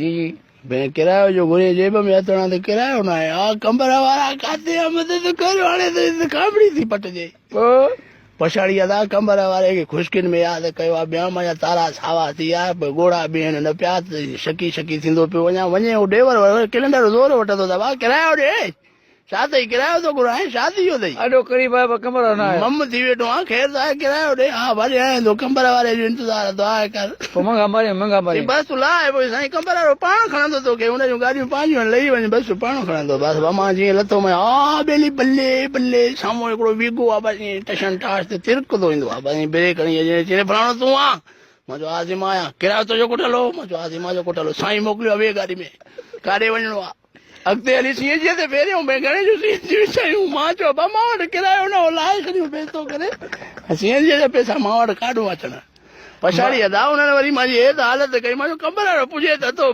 جي جي. ڀيڻ ڪرايو جو گهرين جيب ۾ هٿ هڻان ته ڪرايو ناهي. آ قمبر وارا ڪاٿي آ مدد ڪريو هاڻي ته هت کانڀڙي ٿي پٽجي. پڇاڙي ادا قمبر واري کي خشڪين ۾ ياد ڪيو آ ٻيا مان جا تارا ساوا ٿي ويا پر ڳوڙها بيهن نه پيا ته شڪي شڪي ٿيندو پيو وڃان وڃي هو ڊيور ڪلينڊر زور وٺندو ته ڀاء ڪرايو ڏي. ڇا اٿئي ڪرايو ٿو گهرائين ڇا ٿي ويو اٿئي. اڏو قريب آهي پر قمبر وارو نه آيو. مم ٿي ويٺو آهان خير ته آهي ڪرايو ڏي. ها ڀلي آئين ٿو قمبر واري جو انتظار اٿو آء ڪر. پوء منگها مارين منگها مارين. بس تون لاهه پوء سائين قمبر وارو پاڻ کڻندو توکي ان جون گاڏيون پنهنجون آهن لهي وڃ بس پاڻ کڻندو بس مان جيئن لٿو مان ها ٻيلي بلي بلي سامهون هڪڙو ويگو آهي بس ائين ٽشن ٽاش تي ترڪندو ايندو آهي بس ائين بريڪ هڻي اچي چئي فلاڻو تون آن مان چيو ها سائين مان آهيان ڪرايو تنهنجو ڪوٺل هو مان چيو ها سائين مان جو ڪوٺل هو سائين موڪليو آهي ويهه گاڏي ۾ ڪاڏي وڃڻو آهي. اڳتي هلي سي اين جي تي ڦيريون ۾ گهڻي جو سي اين جي وڇايون مان چيو ابا مان وٽ ڪرايو نه هو لاهي ڇڏيون پئسو ڪري سي اين جي جا پئسا مان وٽ ڪاڏو اچڻ پڇاڙي ادا انهن وري مانجي هي ته حالت ڪئي مان چيو قمبر وارو پڄي ته اٿو.